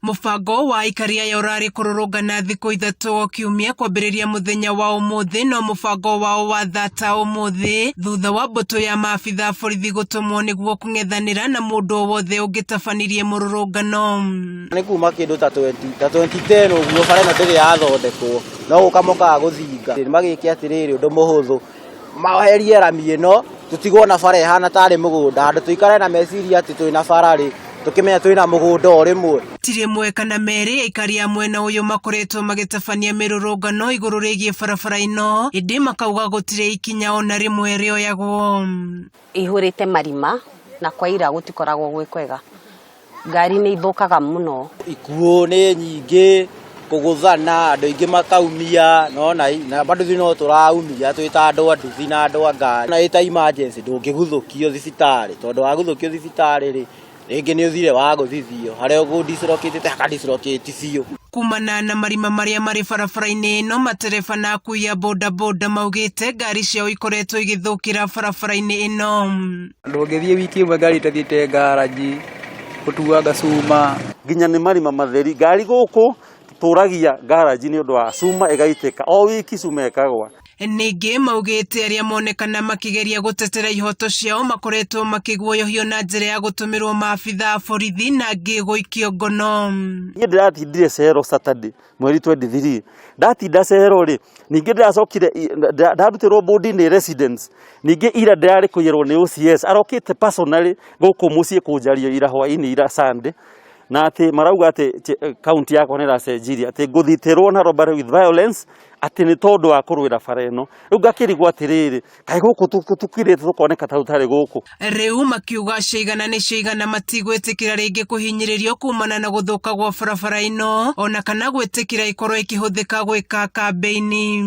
Mũbango wa aikari aya ũrarĩ kũrũrũngana thikũ 3 o kiumia kwambĩrĩria mũthenya wa ũmũthĩ, no mũbango wao wa thata ũmũthĩ thutha wa mbũtũ ya maabitha a borithi gũtũmwo nĩguo kũng'ethanĩra na mũndũ o wothe ũngĩtabanirie mũrũrũngano. Nĩ kuma kĩndũ ta 20 ta 2010 ũguo bara ĩno ndĩrĩ yathondekwo, no gũka mokaga gũthinga. Magĩke atĩrĩrĩ, ũndũ mũhũthũ, maherie rami ĩno tũtigwo na bara ĩhana tarĩ mũgũnda, handũ tũikare na meciria atĩ twĩna bara rĩ, tũkĩmenya twĩna mũgũnda o rĩmwe. Ti rĩmwe kana merĩ aikari a mwena ũyũ makoretwo magĩtabania mĩrũrũngano igũrũ rĩgiĩ barabara ĩno, ĩndĩ makauga gũtirĩ ikinya ona rĩmwe rĩoyagwo. Ihũrĩte marima na kwaira gũtikoragwo gwĩ kwega, ngari nĩ ithũkaga mũno. Ikuũ nĩ nyingĩ, kũgũthana, andũ aingĩ makaumia, nona na bado ithuĩ no tũraumia twĩ ta andũ a nduthi na andũ a ngari. Na ĩta emergency ndũngĩguthũkio thibitarĩ, tondũ waguthũkio thibitarĩ rĩ, rĩngĩ nĩ ũthire wagũthithio, harĩa ũkũ dislocate haka dislocate biũ. Kumana na marima marĩa marĩ barabara-inĩ ĩno, matereba na akui a bodaboda maugĩte ngari ciao ikoretwo igĩthũkĩra barabara-inĩ ĩno. Ndũngĩthiĩ wiki ĩmwe ngari ĩtathiĩte ngaranji gũtuanga cuma. Nginya nĩ marima matheri, ngari gũkũ tũragia ngaranji nĩ ũndũ wa cuma ĩgaitĩka, o wiki cuma ĩkagwa. Ningĩ maugĩte arĩa monekana makĩgeria gũtetera ihoto ciao makoretwo makĩguoyohio na njĩra ya gũtũmĩrwo maabitha a borithi na angĩ gũikio ngono. Niĩ ndĩratindire cero Saturday mweri 23, ndatinda cero rĩ, ningĩ ndĩracokire ndarutĩrwo bũndi nĩ residents, ningĩ ira ndĩrarĩ kũiyĩrwo nĩ OCS, arokĩte personally gũkũ mũciĩ kũnjaria ira hwainĩ ira Sunday, na atĩ marauga atĩ kaunti yakwa nĩ ĩracenjirie, atĩ ngũthitĩrwo na robbery with violence, atĩ nĩ tondũ wa kũrũĩra bara ĩno. Rĩu ngakĩrigwo atĩrĩrĩ, kaĩ gũkũ tũkirĩte tũkoneka ta tũtarĩ gũkũ. Rĩu makiuga ciigana nĩ ciigana matigwĩtĩkĩra rĩngĩ kũhinyĩrĩrio kumana na gũthũka gwa barabara ĩno, ona kana gwĩtĩkĩra ĩkorwo ĩkĩhũthĩka gwĩka kambĩini.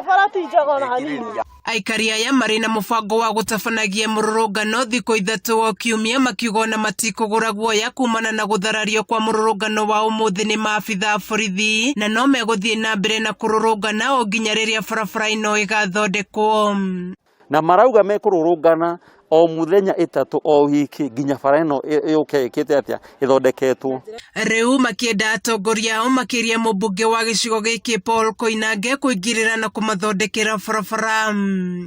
Bara ti njega ona hanini. Aikari aya marĩ na mũbango wa gũtabanagia mũrũrũngano thikũ 3 o kiumia, makiuga ona matikũgũra guoya kumana na gũtharario kwa mũrũrũngano wa ũmũthĩ nĩ maabitha a borithi, na no megũthiĩ na mbere na kũrũrũngana o nginya rĩrĩa barabara ĩno ĩgathondekwo. Na marauga mekũrũrũngana o mũthenya 3 o wiki nginya bara ĩno yũke ĩkĩte atĩa, ĩthondeketwo. Rĩu makĩenda atongoria ao makĩria mũmbunge wa gĩcigo gĩkĩ Paul Koinange kũingĩrĩra na kũmathondekera barabara.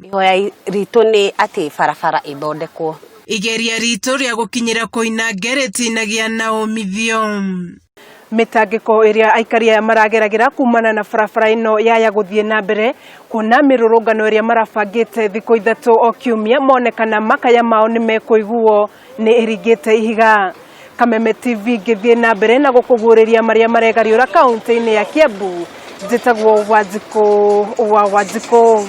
Ihoya ritũ nĩ atĩ barabara ĩthondekwo. Igeria ritũ rĩa gũkinyĩra Koinange rĩtinagĩa na ũmithio. Mĩtangĩko ĩrĩa aikari aya marageragĩra kumana na barabara ĩno yaya gũthiĩ na mbere, kuona mĩrũrũngano ĩrĩa marabangĩte thikũ 3 o kiumia monekana makaya mao nĩ mekũiguo nĩ ĩringĩte ihiga. Kameme TV ngĩthiĩ na mbere na gũkũguũrĩria marĩa maregariũra kaunti-inĩ ya Kiambu. Njĩtagwo Wanjikũ wa Wanjikũ.